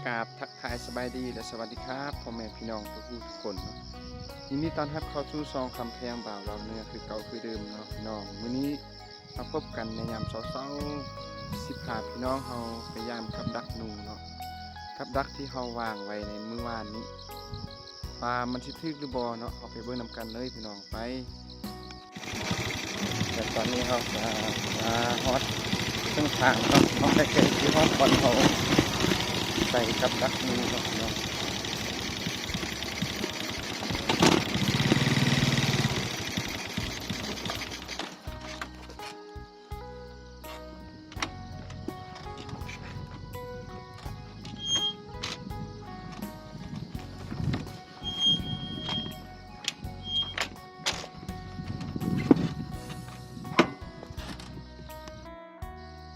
ກາບທັກທາຍສະບາຍດີ ແລະ ສະຫວັດດີຄັບ ພໍ່ແມ່ພີ່ນ້ອງທຸກຜູ້ທຸກຄົນເນາະ. ຍິນດີຕ້ອນຮັບເຂົ້າສູ່ຊ່ອງຄຳແພງບ່າວລາວເໜືອ ຄືເກົ່າຄືເດີມເນາະພີ່ນ້ອງ. ມື້ນີ້ມາພົບກັນໃນຍາມເຊົ້າໆ ຊິພາພີ່ນ້ອງເຮົາໄປຢາມກັບດັກໜູເນາະ, ກັບດັກທີ່ເຮົາວາງໄວ້ໃນມື້ວານນີ້ ວ່າມັນຊິຖືກຫຼືບໍ່ເນາະ. ເຮົາໄປເບິ່ງນຳກັນເລີຍພີ່ນ້ອງ ໄປ. ແລະ ຕອນນີ້ເຮົາກະມາຮອດເຄິ່ງທາງເນາະ, ເຮົາໃກ້ໆຊິຮອດບ່ອນເຮົາໃສ່ກັບດັກໜູເນາະພີ່ນ້ອງ.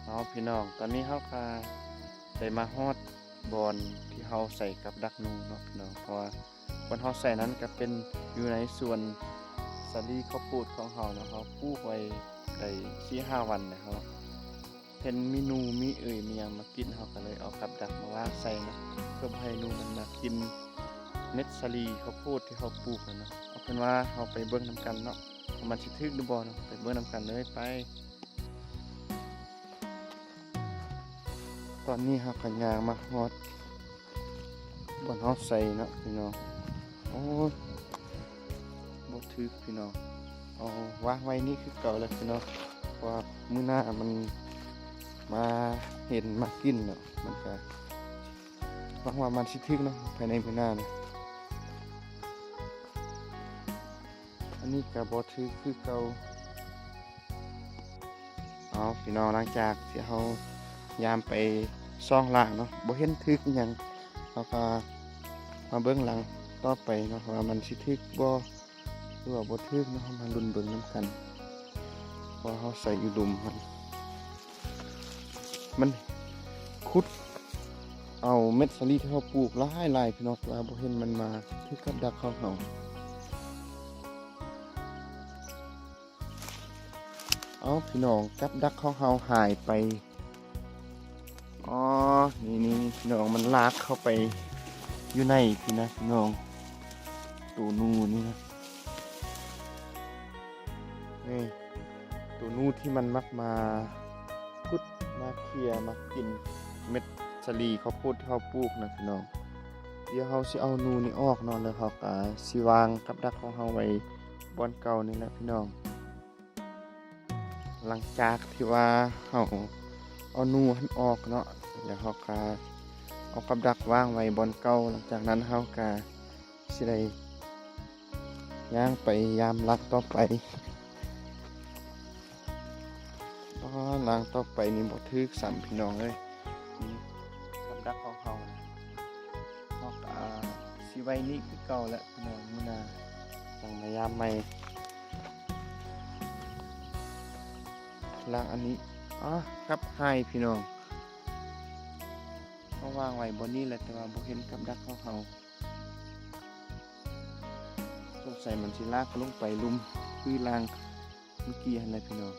ເອົາພີ່ນ້ອງ, ຕອນນີ້ເຮົາກະໄດ້ມາຮອດບ່ອນທີ່ເຮົາໃສ່ກັບດັກໜູເນາະພີ່ນ້ອງ, ເພາະວ່າບ່ອນເຮົາໃສ່ນັ້ນກະເປັນຢູ່ໃນສວນສາລີເຂົ້າໂພດຂອງເຮົາເນາະ, ເຮົາປູກໄວ້ໄດ້ສີ່ຫ້າວັນແລ້ວ. ເຮົາ ເຫັນມີໜູມີເອີຍມີຫຍັງມາກິນ, ເຮົາກະເລີຍເອົາກັບດັກມາວາງໃສ່ເນາະ ເພື່ອບໍ່ໃຫ້ໜູມັນມາກິນເມັດສາລີເຂົ້າໂພດທີ່ເຮົາປູກນັ້ນເນາະ. ເອົາເປັນວ່າເຮົາໄປເບິ່ງນຳກັນເນາະ ວ່າມັນຊິຖືກຫຼືບໍ່ເນາະ, ໄປເບິ່ງນຳກັນເລີຍໄປ. ຕອນນີ້ເຮົາກະຍ່າງມາຮອດ ບ່ອນເຮົາໃສ່ເນາະພີ່ນ້ອງ. ໂອ້ຍ ບໍ່ຖືກພີ່ນ້ອງ, ເອົາວາງໄວ້ນີ້ຄືເກົ່າແລ້ວພີ່ນ້ອງ, ເພາະວ່າມື້ໜ້າມັນມາເຫັນມາກິນເນາະ, ມັນກະຫວັງວ່າມັນຊິຖືກເນາະ ພາຍໃນມື້ໜ້ານະ. ອັນນີ້ກະບໍ່ຖືກຄືເກົ່າ. ເອົາພີ່ນ້ອງ, ຫຼັງຈາກທີ່ເຮົາຢາມໄປສອງຫຼັງເນາະ ບໍ່ເຫັນຖືກອີ່ຫຍັງ, ເຮົາກະມາເບິ່ງຫຼັງຕໍ່ໄປເນາະ ວ່າມັນຊິຖືກບໍ່ ຫຼືວ່າບໍ່ຖືກເນາະ. ເຮົາມາລຸ້ນເບິ່ງນຳກັນ ເພາະເຮົາໃສ່ຢູ່ລຸ່ມຫັ້ນ ມັນຂຸດເອົາເມັດສາລີທີ່ເຮົາປູກຫຼາຍໆ ພີ່ນ້ອງ, ແຕ່ວ່າບໍ່ເຫັນມັນມາຖືກກັບດັກຂອງເຮົາ. ເອົາພີ່ນ້ອງ, ກັບດັກຂອງເຮົາຫາຍໄປ. ອໍ ນີ້ໆ ພີ່ນ້ອງ, ມັນລາກເຂົ້າໄປຢູ່ໃນພີ້ນະພີ່ນ້ອງ, ໂຕໜູນີ້ນະ. ນີ້ ໂຕໜູທີ່ມັນມັກມາຂຸດມາເຄຍມາກິນເມັດສາລີເຂົ້າໂພດທີ່ເຮົາປູກນະພີ່ນ້ອງ. ດຽວເຮົາຊິເອົາໜູນີ້ອອກເນາະ, ແລ້ວເຮົາກະຊິວາງກັບດັກຂອງເຮົາໄວ້ບ່ອນເກົ່ານີ້ແຫຼະພີ່ນ້ອງ. ຫຼັງຈາກທີ່ວ່າເຮົາເອົາໜູຫັ້ນອອກເນາະ, ແລ້ວເຮົາກະເອົາກັບດັກວາງໄວ້ບ່ອນເກົ່າ. ຫຼັງຈາກນັ້ນເຮົາກະຊິໄດ້ຍ່າງໄປຢາມຫຼັງຕໍ່ໄປ. ອໍ ຫຼັງຕໍ່ໄປນີ້ບໍ່ຖືກຊ້ຳພີ່ນ້ອງເອີຍ. ນີ້ກັບດັກຂອງເຮົາ ເຮົາກະຊິໄວ້ນີ້ຄືເກົ່າແຫຼະພີ່ນ້ອງ, ມື້ໜ້າຈັ່ງມາຢາມໃໝ່. ຫຼັງອັນນີ້ ອາ ກັບຫາຍພີ່ນ້ອງ, ເຮົາວາງໄວ້ບ່ອນນີ້ແຫຼະ ແຕ່ວ່າບໍ່ເຫັນກັບດັກຂອງເຮົາ. ສົງໄສມັນຊິລາກລົງໄປລຸ່ມຄືຫຼັງເມື່ອກີ້ຫັ້ນແຫຼະພີ່ນ້ອງ.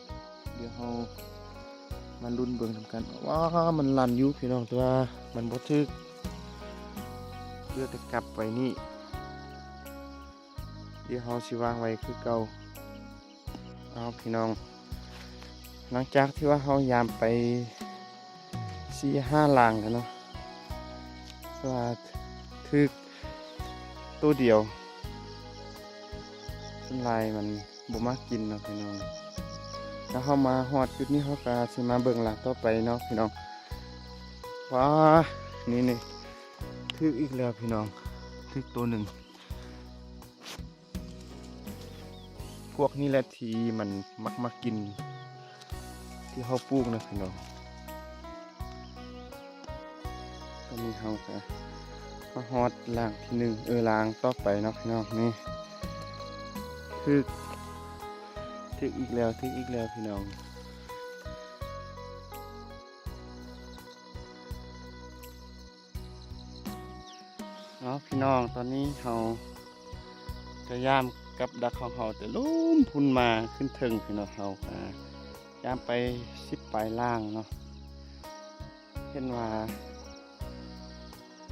ດຽວເຮົາມາລຸ້ນເບິ່ງນຳກັນ. ວ້າ ມັນລັ່ນຢູ່ພີ່ນ້ອງ, ແຕ່ວ່າມັນບໍ່ຖືກ, ເຫຼືອແຕ່ກັບໄວ້ນີ້. ດຽວເຮົາຊິວາງໄວ້ຄືເກົ່າ. ເອົາພີ່ນ້ອງ, ຫຼັງຈາກທີ່ວ່າເຮົາຢາມໄປສີ່ຫ້າຫຼັງແລ້ວເນາະ, ວ່າຖືກໂຕດຽວ, ສ່ວນຫຼາຍມັນບໍ່ມາກິນເນາະພີ່ນ້ອງ. ແລ້ວເຮົາມາຮອດຈຸດນີ້ ເຮົາກະຊິມາເບິ່ງຫຼັງຕໍ່ໄປເນາະພີ່ນ້ອງ. ວ້າ ນີ້ໆ ຖືກອີກແລ້ວພີ່ນ້ອງ, ຖືກໂຕໜຶ່ງ. ພວກນີ້ແຫຼະທີ່ມັນມັກມາກິນທີ່ເຮົາປູກນະພີ່ນ້ອງ. ຕອນນີ້ເຮົາກະມາຮອດຫຼັງທີໜຶ່ງ ເອີ ຫຼັງຕໍ່ໄປເນາະພີ່ນ້ອງ. ນີ້ ຖືກ ຖືກອີກແລ້ວ ຖືກອີກແລ້ວພີ່ນ້ອງ. ເອົາພີ່ນ້ອງ, ຕອນນີ້ເຮົາກະຢາມກັບດັກຂອງເຮົາແຕ່ລຸ່ມພຸ້ນມາຂຶ້ນເທິງພີ່ນ້ອງ. ເຮົາກະຢາມໄປສິບປາຍຫຼັງເນາະ, ເຫັນວ່າ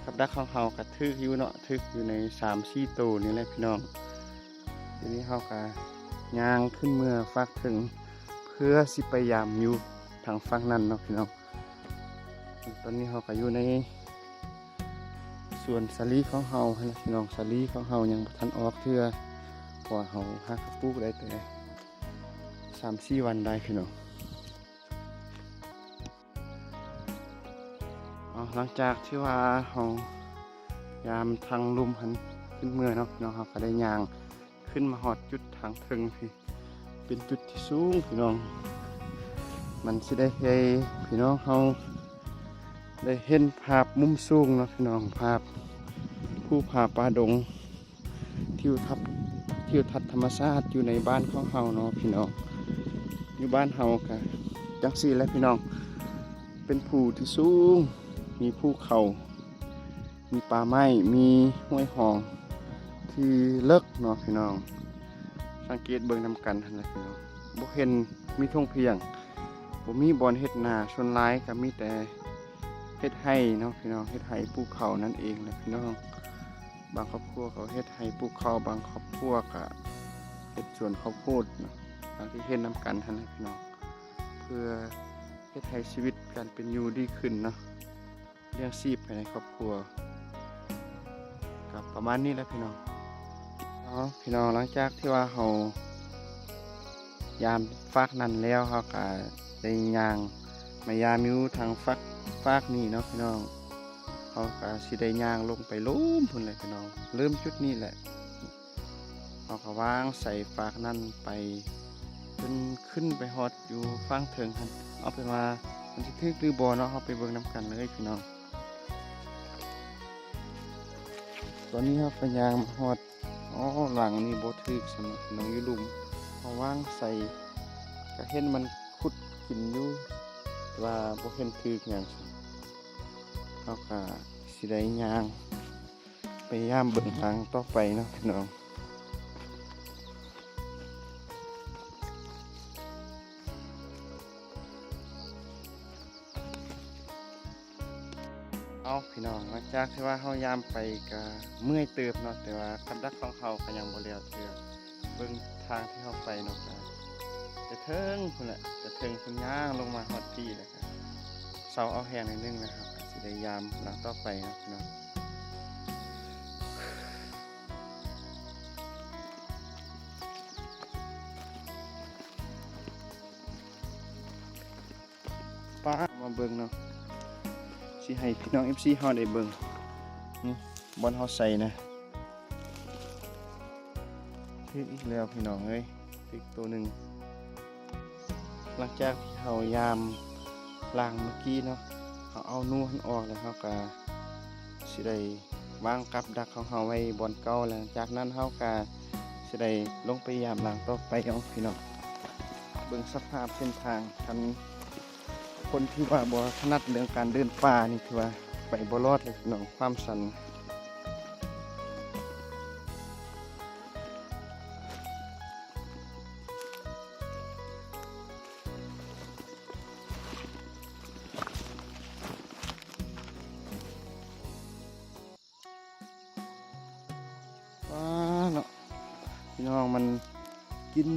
ກັບດັກຂອງເຮົາກໍຖືກຢູ່ເນາະ, ຖືກຢູ່ໃນສາມສີ່ໂຕນີ້ແຫຼະພີ່ນ້ອງ. ດຽວນີ້ເຮົາກໍຍ່າງຂຶ້ນເມືອຟາກເທິງ ເພື່ອຊິໄປຍາມຢູ່ທາງຟາກນັ້ນເນາະພີ່ນ້ອງ. ຕອນນີ້ເຮົາກໍຢູ່ໃນສວນສາລີຂອງເຮົາຫັ້ນແຫຼະພີ່ນ້ອງ. ສາລີຂອງເຮົາຍັງບໍ່ທັນອອກເທື່ອ ເພາະວ່າເຮົາຫາກໍປູກໄດ້ແຕ່ສາມສີ່ວັນໄດ້ພີ່ນ້ອງ. ເອົາ ຫຼັງຈາກທີ່ວ່າເຮົາຍາມທາງລຸ່ມຫັ້ນຂຶ້ນເມືອເນາະພີ່ນ້ອງ, ເຮົາກໍໄດ້ຍ່າງຂຶ້ນມາຮອດຈຸດທາງເທິງພີ້. ເປັນຈຸດທີ່ສູງພີ່ນ້ອງ, ມັນຊິໄດ້ໃຫ້ພີ່ນ້ອງເຮົາໄດ້ເຫັນພາບມຸມສູງເນາະພີ່ນ້ອງ, ພາບພູຜາປ່າດົງ ທິວທັດ ທິວທັດທຳມະຊາດຢູ່ໃນບ້ານຂອງເຮົາເນາະພີ່ນ້ອງ. ຢູ່ບ້ານເຮົາກະຈັ່ງຊີ້ແຫຼະພີ່ນ້ອງ, ເປັນພູທີ່ສູງ ມີພູເຂົາ ມີປ່າໄມ້ ມີຫ້ວຍຮ່ອງທີ່ເລິກເນາະພີ່ນ້ອງ. ສັງເກດເບິ່ງນຳກັນຫັ້ນແຫຼະພີ່ນ້ອງ, ບໍ່ເຫັນມີທົ່ງພຽງ, ບໍ່ມີບ່ອນເຮັດນາ, ສ່ວນຫຼາຍກໍມີແຕ່ເຮັດໄຮ່ເນາະພີ່ນ້ອງ, ເຮັດໄຮ່ປູກເຂົ້ານັ້ນເອງແຫຼະພີ່ນ້ອງ. ບາງຄອບຄົວກໍເຮັດໄຮ່ປູກເຂົ້າ, ບາງຄອບຄົວກໍເຮັດສວນເຂົ້າໂພດເນາະ, ດັ່ງທີ່ເຫັນນຳກັນຫັ້ນແຫຼະພີ່ນ້ອງ, ເພື່ອເຮັດໃຫ້ຊີວິດການເປັນຢູ່ດີຂຶ້ນເນາະ. ລ້ຽງຊີບພາຍໃນຄອບຄົວ ກໍປະມານນີ້ແຫຼະພີ່ນ້ອງ. ເອົາ ພີ່ນ້ອງ, ຫຼັງຈາກທີ່ວ່າເຮົາຍາມຟາກນັ້ນແລ້ວ, ເຮົາກໍໄດ້ຍ່າງມາຍາມຢູ່ທາງຟາກ ຟາກນີ້ເນາະພີ່ນ້ອງ. ເຮົາກໍຊິໄດ້ຍ່າງລົງໄປລຸ່ມພຸ້ນແຫຼະພີ່ນ້ອງ, ເລີ່ມຈຸດນີ້ແຫຼະ. ເຮົາກໍວາງໃສ່ຟາກນັ້ນໄປ ຈົນຂຶ້ນໄປຮອດຢູ່ຟາກເທິງຫັ້ນ. ເອົາເປັນວ່າມັນຊິຖືກຫຼືບໍ່ເນາະ, ເຮົາໄປເບິ່ງນຳກັນເລີຍພີ່ນ້ອງ. ຕອນນີ້ເຮົາກໍຍ່າງມາຮອດ, ອໍ ຫຼັງນີ້ບໍ່ຖືກຊ້ຳພີ່ນ້ອງ, ຢູ່ລຸ່ມ. ເຮົາວາງໃສ່ ກໍເຫັນມັນຂຸດກິນຢູ່, ແຕ່ວ່າບໍ່ເຫັນຖືກຫຍັງຊ້ຳ. ເຮົາກໍຊິໄດ້ຍ່າງ ພະຍາຍາມເບິ່ງທາງຕໍ່ໄປເນາະພີ່ນ້ອງ. ເອົາ ພີ່ນ້ອງ, ຫຼັງຈາກທີ່ວ່າເຮົາຍາມໄປກະເມື່ອຍເຕີບເນາະ, ແຕ່ວ່າກັບດັກຂອງເຮົາກະຍັງບໍ່ແລ້ວເທື່ອ. ເບິ່ງທາງທີ່ເຮົາໄປເນາະ, ກະແຕ່ເທິງພຸ້ນແຫຼະ, ແຕ່ເທິງພຸ້ນ ຍ່າງລົງມາຮອດພີ້ແລ້ວ ເຊົາເອົາແຮງໜ້ອຍໜຶ່ງແລ້ວ ເຮົາກໍຊິໄດ້ຍາມຫຼັງຕໍ່ໄປເນາະພີ່ນ້ອງ. ປ້າ ມາເບິ່ງເນາະ, ຊິໃຫ້ພີ່ນ້ອງເອັຟຊີເຮົາໄດ້ເບິ່ງ. ນີ້ ບ່ອນເຮົາໃສ່ນະ ຖືກອີກແລ້ວພີ່ນ້ອງເອີຍ, ຖືກໂຕໜຶ່ງ. ຫຼັງຈາກທີ່ເຮົາຍາມລ້າງມື້ກີ້ເນາະ, ເຮົາເອົາໜູຫັ້ນອອກແລ້ວ ເຮົາກະຊິໄດ້ວາງກັບດັກຂອງເຮົາໄວ້ບ່ອນເກົ່າ. ຫຼັງຈາກນັ້ນເຮົາກະຊິໄດ້ລົງໄປຍາມຫຼັງຕໍ່ໄປເອົາພີ່ນ້ອງ. ເບິ່ງສະພາບເສັ້ນທາງ, ຄັນ ຄົນທີ່ວ່າບໍ່ຖະໜັດເລື່ອງການເດີນປ່ານີ້ ຖືວ່າໄປບໍ່ລອດເລີຍພີ່ນ້ອງ, ຄວາມຊັນ. ວ້າເນາະ ພີ່ນ້ອງ, ມັນກິນ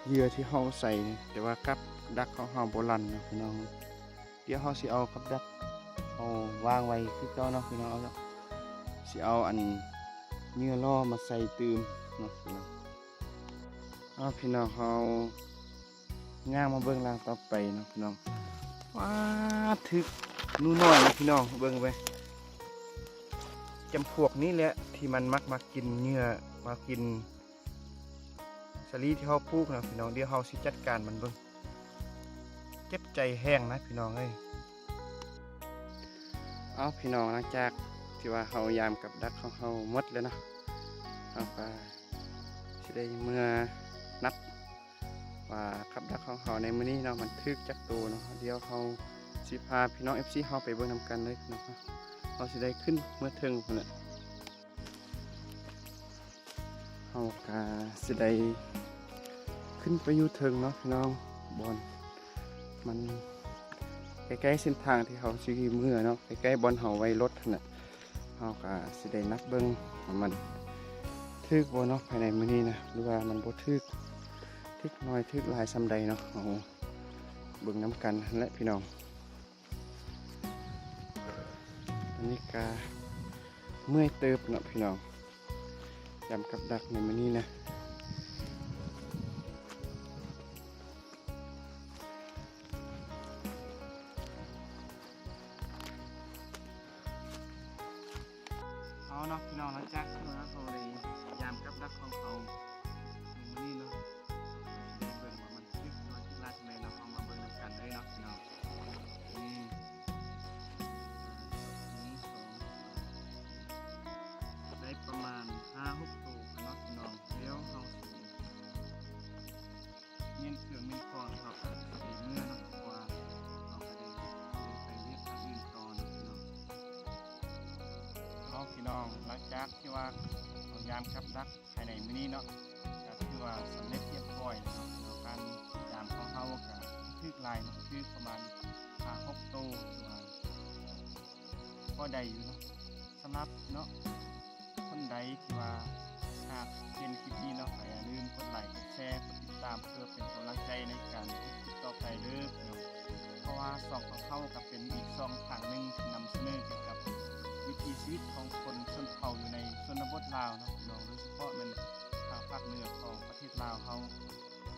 ເຫຍື່ອທີ່ເຮົາໃສ່ນີ້ ແຕ່ວ່າກັບດັກຂອງເຮົາບໍ່ລັ່ນເນາະພີ່ນ້ອງ. ດຽວເຮົາຊິເອົາກັບດັກເຮົາວາງໄວ້ຄືເກົ່າເນາະພີ່ນ້ອງເນາະ, ຊິເອົາອັນເຫຍື່ອລໍ້ມາໃສ່ຕື່ມເນາະພີ່ນ້ອງ. ເອົາ ພີ່ນ້ອງ ເຮົາ ຍ່າງມາເບິ່ງຫຼັງຕໍ່ໄປເນາະພີ່ນ້ອງ. ວ້າ ຖືກໜູນ້ອຍເນາະພີ່ນ້ອງ, ເບິ່ງໄປ ຈຳພວກນີ້ແຫຼະທີ່ມັນມັກມາກິນເຫຍື່ອ ມາກິນສາລີທີ່ເຮົາປູກເນາະພີ່ນ້ອງ. ດຽວເຮົາຊິຈັດການມັນເບິ່ງ, ເຈັບໃຈແຮງນະພີ່ນ້ອງເອີຍ. ເອົາ ພີ່ນ້ອງ, ຫຼັງຈາກທີ່ວ່າເຮົາຢາມກັບດັກຂອງເຮົາໝົດແລ້ວເນາະ, ເຮົາກໍຊິໄດ້ເມືອນັບ ວ່າກັບດັກຂອງເຮົາໃນມື້ນີ້ເນາະ ມັນຖືກຈັກໂຕເນາະ. ດຽວເຮົາຊິພາພີ່ນ້ອງເອັຟຊີເຮົາໄປເບິ່ງນຳກັນເລີຍເນາະ, ເຮົາຊິໄດ້ຂຶ້ນເມືອເທິງພຸ້ນແຫຼະ. ເຮົາກະຊິໄດ້ຂຶ້ນໄປຢູ່ເທິງເນາະພີ່ນ້ອງ, ບ່ອນມັນໃກ້ໆເສັ້ນທາງທີ່ເຮົາຊິເມືອເນາະ, ໃກ້ໆບ່ອນເຮົາໄວ້ລົດຫັ້ນແຫຼະ. ເຮົາກໍຊິໄດ້ນັບເບິ່ງວ່າມັນຖືກບໍ່ເນາະ ພາຍໃນມື້ນີ້ນະ ຫຼືວ່າມັນບໍ່ຖືກ ຖືກໜ້ອຍຖືກຫຼາຍສ່ຳໃດເນາະ ເຮົາເບິ່ງນຳກັນຫັ້ນແຫຼະພີ່ນ້ອງ. ອັນນີ້ກະເມື່ອຍເຕີບເນາະພີ່ນ້ອງ ຍາມກັບດັກໃນມື້ນີ້ນະ. ເອົາເນາະພີ່ນ້ອງ ຫຼັງຈາກທີ່ວ່າເຮົາໄດ້ຍາມກັບດັກຂອງເຮົາໃນມື້ນີ້ເນາະ ເຮົາກໍຊິໄດ້ເບິ່ງວ່າມັນຖືກນ້ອຍຖືກຫຼາຍສ່ຳໃດເນາະ ເຮົາມາເບິ່ງນຳກັນເລີຍເນາະພີ່ນ້ອງ. ນີ້ ໜຶ່ງ ສອງ ໄດ້ປະມານຫ້າຫົກໂຕເນາະພີ່ນ້ອງ. ດຽວເຮົາຊິ ມ້ຽນເຄື່ອງມ້ຽນຂອງ ເຮົາກໍຊິໄດ້ເມືອເນາະ ເພາະວ່າເຮົາກໍໄດ້ໄປວຽກທາງອື່ນຕໍ່ເນາະພີ່ນ້ອງ. ເອົາພີ່ນ້ອງ ຫຼັງຈາກທີ່ວ່າເຮົາຍາມກັບດັກພາຍໃນມື້ນີ້ເນາະ ກໍຖືວ່າສຳເລັດຮຽບຮ້ອຍແລ້ວເນາະ. ແລ້ວການຍາມຂອງເຮົາກໍຖືກຫຼາຍເນາະ ຖືກປະມານຫ້າຫົກໂຕ ຖືວ່າພໍໄດ້ຢູ່ເນາະ. ສຳລັບເນາະ ຄົນໃດທີ່ວ່າຫາກເຫັນຄລິບນີ້ເນາະ ກໍຢ່າລືມກົດໄລ ກົດແຊ ກົດຕິດຕາມ ເພື່ອເປັນກຳລັງໃຈໃນການເຮັດຄລິບຕໍ່ໄປເດີພີ່ນ້ອງ. ເພາະວ່າຊ່ອງຂອງເຮົາກໍເປັນອີກຊ່ອງທາງໜຶ່ງທີ່ນຳສະເໜີກ່ຽວກັບວິຖີຊີວິດຂອງຄົນຊົນເຜົ່າຢູ່ໃນຊົນນະບົດລາວເນາະພີ່ນ້ອງ ໂດຍສະເພາະແມ່ນທາງພາກເໜືອຂອງປະເທດລາວເຮົາ.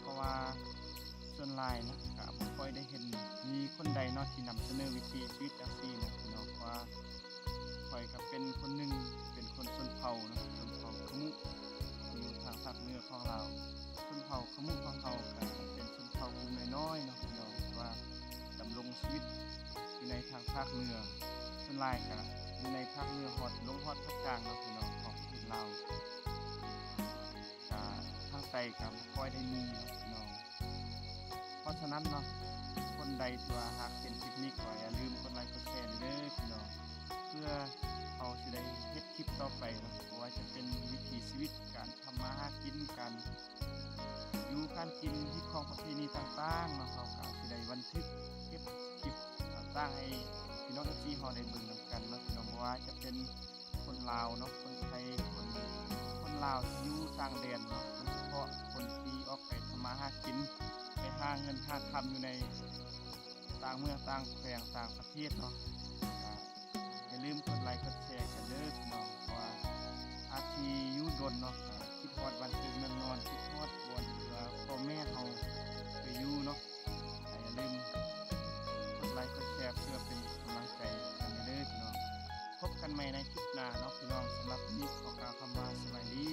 ເພາະວ່າສ່ວນຫຼາຍນະ ກໍບໍ່ຄ່ອຍໄດ້ເຫັນມີຄົນໃດເນາະທີ່ນຳສະເໜີວິຖີຊີວິດຈັ່ງຊີ້ນະພີ່ນ້ອງ. ເພາະວ່າຂ້ອຍກໍເປັນຄົນໜຶ່ງ ເປັນຄົນຊົນເຜົ່າເນາະ ຊົນເຜົ່າຂະມຸ ຢູ່ທາງພາກເໜືອຂອງລາວ. ຊົນເຜົ່າຂະມຸຂອງເຮົາກໍເປັນຊົນເຜົ່າກຸ່ມນ້ອຍໆເນາະພີ່ນ້ອງ ທີ່ວ່າດຳລົງຊີວິດຢູ່ໃນທາງພາກເໜືອ ສ່ວນຫຼາຍກໍຢູ່ໃນພາກເໜືອຮອດ ລົງຮອດພາກກາງເນາະພີ່ນ້ອງ ຂອງປະເທດລາວ. ກະທາງໃຕ້ກະບໍ່ຄ່ອຍໄດ້ມີເນາະພີ່ນ້ອງ. ເພາະສະນັ້ນເນາະ ຄົນໃດທີ່ວ່າຫາກເຫັນຄລິບນີ້ ກໍຢ່າລືມກົດໄລກົດແຊເດີພີ່ນ້ອງ ເພື່ອເຮົາຊິໄດ້ເຮັດຄລິບຕໍ່ໄປເນາະ ບໍ່ວ່າຈະເປັນວິຖີຊີວິດ ການທຳມາຫາກິນ ການຢູ່ການກິນ ຮີດຄອງປະເພນີຕ່າງໆເນາະ ເຮົາກໍຊິໄດ້ບັນທຶກເກັບຄລິບຕ່າງໆໃຫ້ພີ່ນ້ອງເອັຟຊີເຮົາໄດ້ເບິ່ງນຳກັນເນາະພີ່ນ້ອງ. ບໍ່ວ່າຈະເປັນ ຄົນລາວເນາະ ຄົນໄທ ຄົນ ຄົນລາວທີ່ຢູ່ຕ່າງແດນເນາະ ໂດຍສະເພາະຄົນທີ່ອອກໄປທຳມາຫາກິນ ໄປຫາເງິນຫາຄຳຢູ່ໃນຕ່າງເມືອງຕ່າງແຂວງຕ່າງປະເທດເນາະ ກໍຢ່າລືມກົດໄລກົດແຊກັນເດີພີ່ນ້ອງ. ເພາະວ່າອາດຊິຢູ່ດົນເນາະ ກໍຄິດຮອດບ້ານເກີດເມືອງນອນ ຄິດຮອດບ່ອນທີ່ວ່າພໍ່ແມ່ເຮົາໄປຢູ່ເນາະ. ກໍຢ່າລືມກົດໄລກົດແຊເພື່ອເປັນກຳລັງໃຈກັນເດີພີ່ນ້ອງ. ພົບກັນໃໝ່ໃນຄລິບໜ້າເນາະພີ່ນ້ອງ. ສຳລັບຄລິບນີ້ຂໍກ່າວຄຳວ່າສະບາຍດີ.